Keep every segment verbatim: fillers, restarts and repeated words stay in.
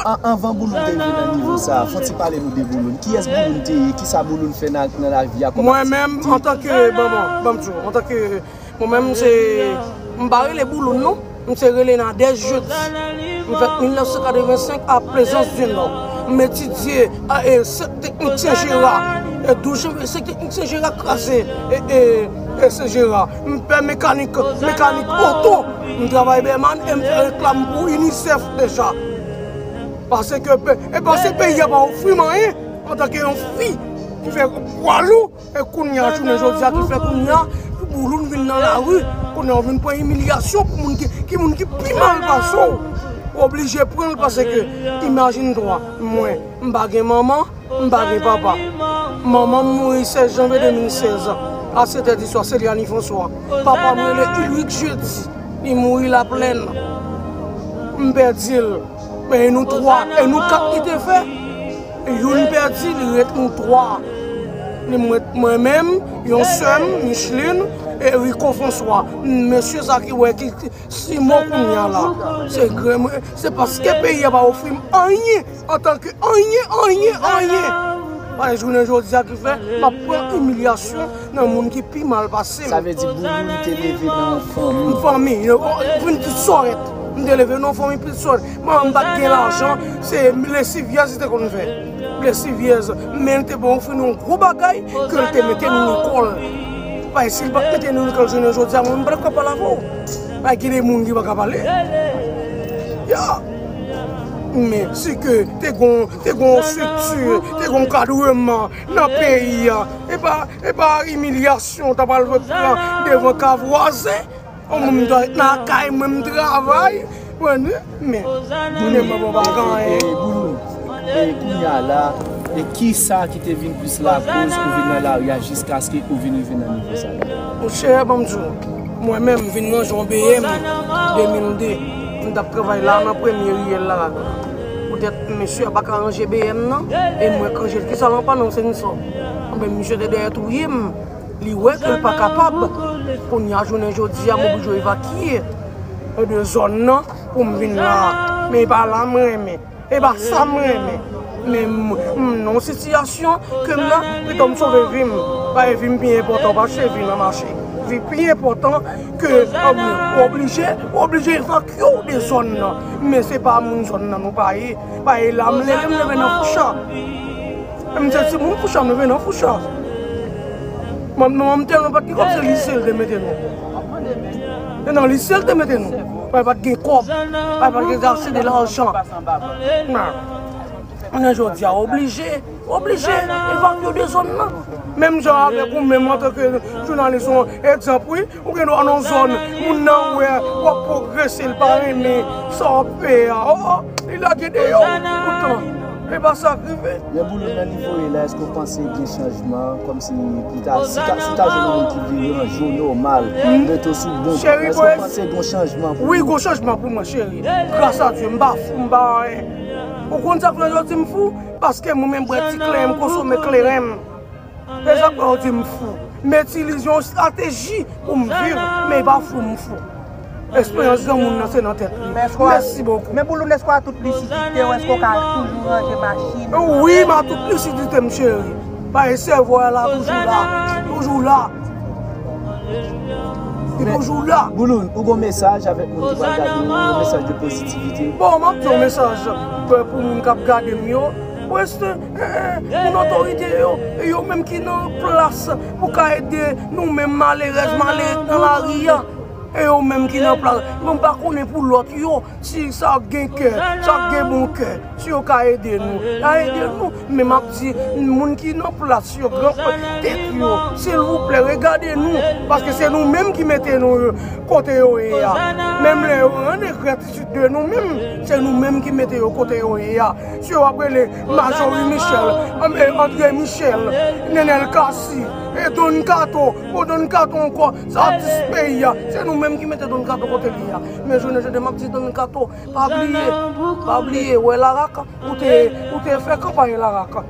An- Anvan Bouloun te rive nan nivo sa a, fò n ti pale nou de Bouloun. Kiyès Bouloun te ye? Kisa Bouloun fè nan nan lavi a kòm atis? Mwen menm, antanke, bon, bon, ban m di w, antanke, mwen menm, se, m pa rele Bouloun, non. M se rele Nadège Jeudi. M fèt mil nèf san katrevensenk a Plaisance du Nord. M etidye a, e, Teknisyen Jera, e, douz janvye, se Teknisyen Jera kraze, e, e, e, se Jera. M fè mekanik, mekanik oto. M travay Bèman e m fè reklam pou UNICEF deja. Paske, pe- e paske peyi a pa ofri m anyen antanke yon fi ki fè pwa lou. E kounye a, jounen jodi a, ki fè kounye a, Bouloun vin nan lari, kounye a, ou vin pran imilyasyon pou moun ki, ki moun ki pi mal pase w. Ou oblije pran l paske, imajine twa, mwen, m pa gen manman, m pa gen papa. Manman m mouri sèz janvye de mil sèz, a sèt è di swa, Céliane François. Papa m rele Ulrich Jeudi, li mouri Laplèn. M pèdi l. Men e nou twa, e nou kat li te fè. Youn pèdi, li ret nou twa. Li ret mwen menm, yon sè m, Micheline, e Rico François. Mesye sa ki wè ki, ki si mò kounye a la. Se grenn mwen, se paske peyi a pa ofri m anyen, antanke anyen, anyen, anyen. Paske jounen jodi a ki fè, m ap pran imilyasyon nan moun ki pi mal pase m. Sa vle di Bouloun te leve nan yon fanmi. Yon fanmi, yon, yon, yon pitit sòrèt. M te leve nan yon fanmi pitit sòrèt. Manman m pa t gen lajan, se lesivyèz li te konn fè. Lesivyèz. Men l te bon ofri nou yon gwo bagay ke l te mete nou lekòl. Paske si l pa t mete nou lekòl jounen jodi a, mwen m pa t ap ka pale avè w. Paske gen de moun ki pa ka pale. Ya. Men si ke te gon, te gon estrikti, te gon kadreman nan peyi a, e pa, e pa imilyasyon w ta pral pran devan ka vwazen. Yon moun dwe nan kay mwen m travay, konprann, men, men mwen bon pa gen anyen. E, e, Bouloun, e kounye a la, e kisa ki te vin plis lakoz ou vin nan lari a jiskaske ou vin rive nan nivo sa la? Monchè, ban m di w, mwen menm, m vin ranje yon B M de mil de. M t ap travay la nan premye riyèl la. Poutèt mesye a pa ka ranje B M nan, e mwen k ranje l. Kisa l anpàn nan se n sò. Anben, misye te dèyè touye m. Li wè ke l pa kapab. Kounye a, jounen jodi a, m oblije evakye de zòn nan pou m vin la. Men e pa la m renmen. E pa sa m renmen. Men m, m nan yon sitiyasyon ke m nan, pito m sove vi m. Paske vi m pi enpòtan pase vi nan mache. Vi pi enpòtan ke, um, ou oblije, ou oblije evakye w de zòn nan. Men se pa moun zòn nan nou pa ye. Paske la m leve, m leve nan Foucha. M se timoun Foucha, m leve nan Foucha. Manman m tèlman pa t gen kòb, se lise l te mete nou. Se nan lise l te mete nou. Paske pa t gen kòb. Paske pa t gen ase de lajan. Nan. Kounye a jodi a, oblije, oblije evakye w de zòn nan. Menm jan avèk ou menm antanke jounalis, yon egzanp, wi, ou gen dwa nan zòn, moun nan wè w ap pwogrese, l pa renmen sa w ap fè a. O, o, li lage deyò w. Poutan, e pa sa k rive. Men Bouloun, nan nivo w ye la, èske w panse gen chanjman? Kòmsi, si w ta, si w ta, si w ta jwenn yon moun ki vle ranje w nòmal, mete w sou bon, èske w panse gen yon chanjman pou ou? Wi, gen chanjman pou mwen, cheri. Gras a Dye, m pa fou, m pa anyen. Ou konn sa k fè yo di m fou? Paske mwen menm bwè ti kleren, m konsome kleren m. Se sa k fè yo di m fou. M itilize yon estrateji pou m viv, men e pa fou m fou. Esperyans granmoun nan se nan tèt li. Mèsi bokou. Men Bouloun, èske w a tout lisidite w, èske w ka toujou ranje machin? Wi, m a tout lisidite m, cheri. Paske sèvo a la, toujou la. Toujou la. Li toujou la. Bouloun, ou gon mesaj avèk moun ki pral gade w, yon mesaj de pozitivite? Bon, m ap di yon mesaj pou, pou moun k ap gade m yo. Preste, e, e, moun otorite yo, e yo menm ki nan plas pou ka ede nou menm malerèz, malere k nan lari a. E yo menm ki nan plas. Mwen m pa konnen pou lòt yo, si sa gen kè, sa gen bon kè, si yo ka ede nou, y a ede nou. Men m ap di, moun ki nan plas yo, gran tèt yo, silvouplè, regade nou, paske se nou menm ki mete nou kote yo ye a. Menm lè yo rann egratitid de nou menm, se nou menm ki mete yo kote yo ye a. Si yo ap rele Majorie Michel, André Michel, Nenel Cassy, e Don Kato, bon, Don Kato ankò, sa atis peyi a, se nou menm ki mete Don Kato kote li ye a. Men jounen jodi a, m ap di Don Kato, pa bliye, pa bliye, wè Larak, ou te, ou te fè kanpay Larak.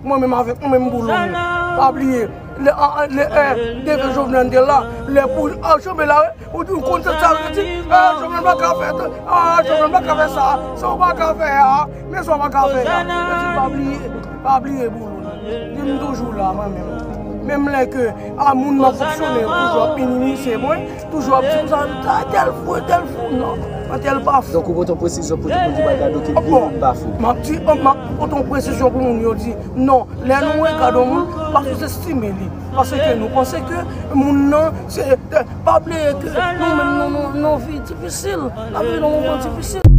Mwen menm avèk mwen menm Bouloum. Pa bliye, lè, an- an- lè, eh, devan Jovenel te la, lè pou an chanbe la, ou, ou konn sa l di, ah, Jovenel pa ka fè, ah, Jovenel pa ka fè sa, sa w pa ka fè a, men sa w pa ka fè a. Yo di pa bliye, pa bliye Bouloum. Di m toujou la, mwen menm. Menm lè ke a moun m ap fonksyone, yo toujou ap minimize mwen, toujou ap di konsa, ah, tèl fou, tèl fou, non, non, tèl pa fou. Donk ou pote yon presizyon pou tout moun ki pral gade w ke Bouloum pa fou. M ap di, m ap pote yon presizyon pou moun yo di, non, lè nou wè gade yon moun, pa souzestime li. Paske nou panse ke moun nan, se, pa bliye ke nou menm nou, nou, nou vi difisil. N ap viv nan moman difisil.